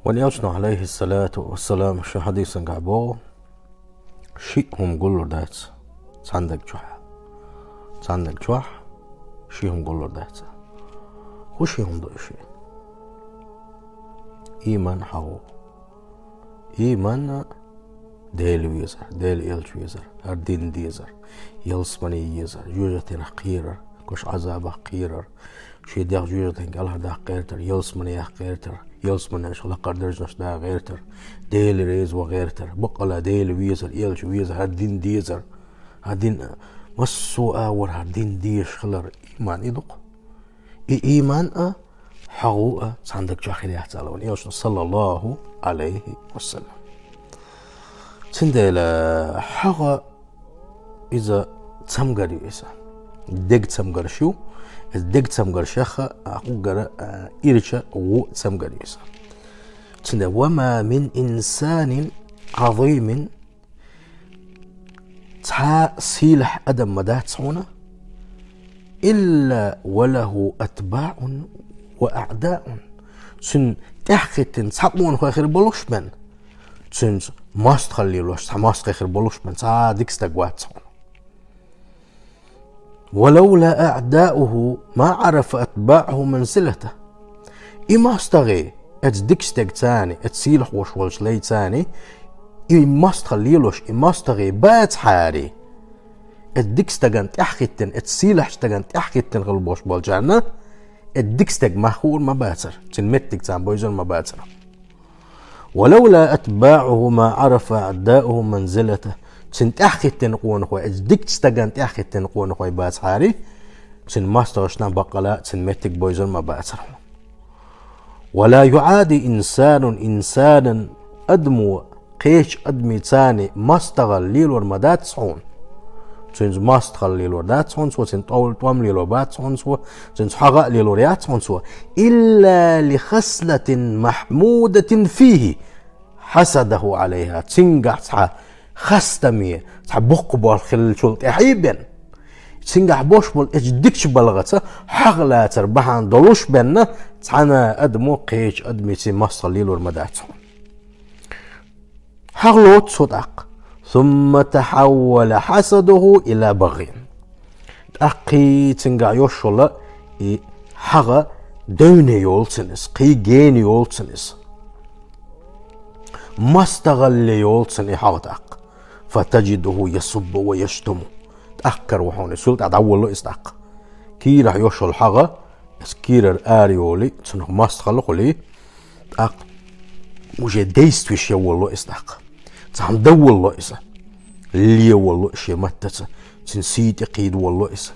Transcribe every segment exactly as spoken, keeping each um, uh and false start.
Вайн Элчано, Ӏалайхи ссалату вассалам, шен хьадисангахь боху: «Шиъ хӀума гуллур дац цхьана даг чохь. Цхьана даг чохь шиъ хӀума гуллур дац». ХӀун шиъ хӀума ду и шиъ? Ийман хьагӀо. Ийман — Дела везар, Дела Элча везар, хӀара дин дезар, ялсамани езар, жоьжахатинах кхерар, кху Ӏазабах кхерар, шен дегӀ жоьжахатин кӀелхьардаккха гӀертар, ялсаманех гӀертар, ялсаманешкахь лакхара даржанаш даккха гӀертар, Дела реза ван гӀертар, баккъала Дела везар, Элча везар, хӀара дин дезар, хӀара дин, массо а агӀор хӀара дин дезаш хилар ийман и ду-кх. И ийман а, хьагӀо а цхьана даг чохь хир яц аьлла вайн Элчано, саллаллаху Ӏалайхи ва саллам. Цундела хьагӀ иза цамгар ю иза. Дег цамгарш ю. Иза дег цамгаршех а, уггар а ирча вон цамгар ю иза. Цундела: «Ва ма мин инсанин Ӏазимин», цхьа сийлахь адам ма дац хьуна, «илла ва лаху атбаӀун ва аӀдаун». Цуьнан тӀаьхьахӀиттина цхьа къонахой хир болуш бен, цуьнца мостагӀалла лелош цхьа мостагӀий хир болуш бен, цхьа дика стаг вац хьуна. «Ва лавла аӀдауху ма Ӏарафа атбаӀуху манзилатаху». И мостагӀий, оцу дика стеган царна, оцу сийлахьош волчу лайн царна, и мостагӀалла лелош, и мостагӀий бацахьара, оцу дика стагана тӀаьхьахӀиттина, оцу сийлахьчу стагана тӀаьхьахӀиттина хила болуш болчарна, оцу дика стеган мах хуур ма бацара, цуьнан меттиг царна бевзар ма бацара. «Ва лавла атбаӀуху ма Ӏарафа аӀдауху манзилатаху». Цуьнан тӀаьхьахӀиттина къонахой, оцу дикачу стагана тӀаьхьахӀиттина къонахой бацахьара, цуьнан мостагӀашна баккъала цуьнан меттиг бевзар ма бацара. «Ва ла юӀади инсанун инсанан», адамо кхечу адамийн царна мостагӀалла лелор ма дац хьуна. Цуьнца мостагӀалла лелор дац хьуна цо, цуьнан тӀом, тӀом лелор бац хьуна цо, цуьнца хьагӀ а лелор яц хьуна цо. «Илла ли хаслатин махьмудатин фихи хьасадаху Ӏалайха». Цуьнгахь цхьа хастаме, цхьа боккха болх хиллачул тӀаьхьа бен, цуьнгахь бош болу оцу дикачу балхаца хьагӀ лацар бахьана долуш бен, цхьана а адамо кхечу адамийн цуьнца мостагӀалла лелор ма дац хьуна. ХьагӀ лоцу цо тӀаккха. «Сумма тахьаввала хьасадуху ила багъин». ТӀаккха кхин цуьнгахь йолуш йолу и хьагӀ девне йолу цуьнан иза, кхин гена йолу цуьнан иза. МостагӀалле йолу цуьнан и хьагӀ тӀаккха. «Фатаджидуху ясуббу ва яштуму». ТӀаккха карахь хьуна, цул тӀаьхьа дӀаволало иза тӀаккха. Кийрахь йолуш йолу хьагӀ, иза кийрара ара йолий, цунах мостагӀалла хуьлий, тӀаккха уже действующий волало иза тӀаккха. Цхьаьна дан волало иза. Лен волало шен маттаца. Цуьнан сий тӀе кхийда волало иза.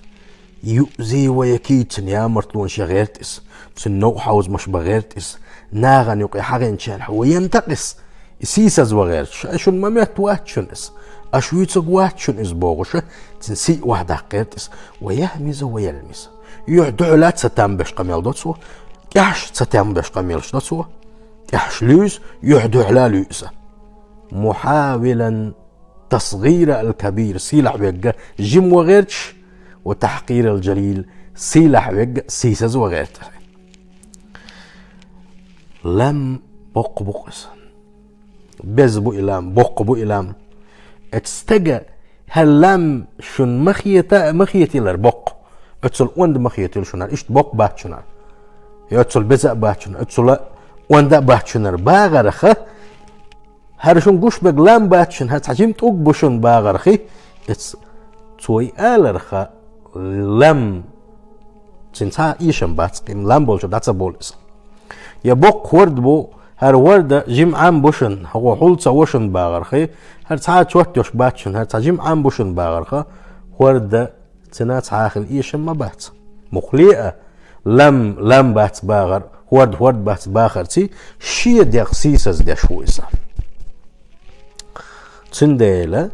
«Юъзи ва якид», цуьнан ямартлонаш ян гӀерта иза. Цуьнан новкъа хьовзамаш бан гӀерта иза. Нахана юкъе хьагӀинчарна: «Ва янтакъис». И сийсаз ван гӀерташ: «Ай, шуна ма метта вац шуна иза. Аш вуьйцург вац шуна иза», бохуш, цуьнан сий охьадаккха гӀерта иза. «Ва яхмизу ва ялмизу». Юьхь дуьхьала ца там беш къамел до цо, тӀаьхьаш ца там беш къамелаш до цо, тӀаьхьаш луьйзу, юьхь дуьхьала а луьйзу. «Мухьавилан тасгӀира аль-кабир», сийлахь верг жима ван гӀерташ, «ва тахькъира аль-жалил», сийлахь верг сийсаз ван гӀерташ. Лам боккха бу-кх иза. Беза бу и лам, боккха бу и лам. Оцу стага хӀара лам шуна ма хета, ма хетийла боккха. Оццул онда ма хетийла шуна, иштта боккха бац шуна. Я оццул беза а бац шуна, оццул онда а бац шуна бахарх, хӀара шуна гуш берг лам бац шуна, хӀара цхьа жима тӀулг бу шуна бахарх, эц-, цо и аларх, лам, цуьнан цхьа а эшам бац, кхин лам болчуьра дӀа ца болу иза. Я боккха хӀорд бу, хӀара хӀорда жима Ӏам бу шуна, хӀокхо хьул ца во шуна бахарх, хӀара цхьа а чот йолуш бац шуна, хӀара цхьа жима Ӏам бу шуна бахарх, хӀорда цуьнан цхьа а хила эшам ма бац. Муххале а, лам лам бац бахар, хӀорд хӀорд бац бахарций, шен дегӀ сийсаз деш ву иза. Цундела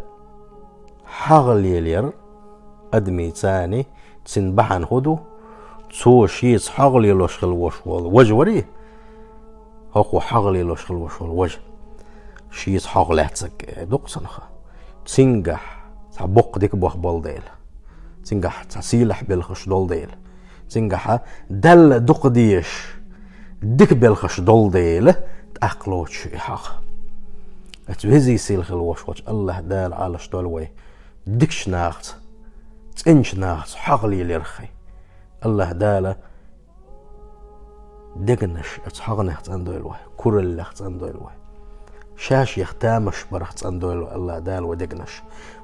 хьагӀ лелор адамийн царна, цуьнан бахьана хӀун ду? Цо шеца хьагӀ лелош хила вош волу важа варий? ХӀокхо хьагӀ лелош хила вош волу важа. Шеца хьагӀ лаьцнарг ду-кх цунах. Цуьнгахь цхьа боккха дика бохам болу дела, цуьнгахь цхьа сийлахь белхаш долу дела, цуьнгахь Далла дукха дезаш дика белхаш долу дела, Ӏакхалоцуш и хьагӀ. Оцу везий сийлахь хила волуш волчу АллахӀ Дала Ӏалаш дойла вай дикачу нахаца, цӀеначу нахаца хьагӀ лелорах. АллахӀ Дала дегнаш оцу хьагӀанех цӀандойла вай, кураллех цӀандойла вай. Ша-шех тамаш барах цӀандойла вай АллахӀ Дала вай дегнаш.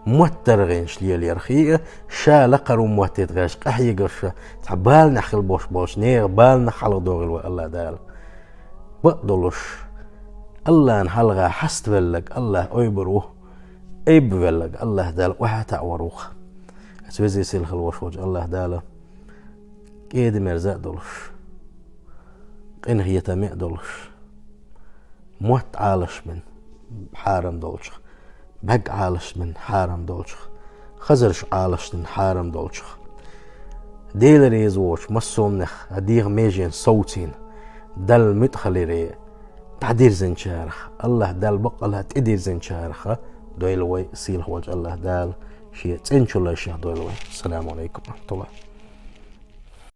Мотт даргӀанаш лелорах а, ша лакхара ву моттийта гӀерташ къахьегарш, цхьа баланехь хила болуш болчу нехан баланах хьалхадохийла вай АллахӀ Дала. Бакъдолуш, АллахӀна хьалха хьаставелларг АллахӀ ойбур ву, айбавелларг АллахӀ Дала охьатаӀор ву-кх. Оцу везий сийлахь хила волуш волчу АллахӀ Дала кӀеда-мерза а долуш, къинхетаме а долуш, мотт Ӏалашбина хьарам долчух, бӀаьрг Ӏалашбина хьарам долчух, хазарш Ӏалашдина хьарам долчух, Дела реза воцуш массо а хӀуманех а дегӀан меженаш совцийна, Далла муьтӀахь хиларе дӀадирзинчарах, АллахӀ Далла баккъалла тӀедирзинчарах дойла вай сийлахь волчу АллахӀ Дала, Шен цӀеначу лайшех дойла вай. Ассаламу Ӏалайкум ва рахьматуллахӀ.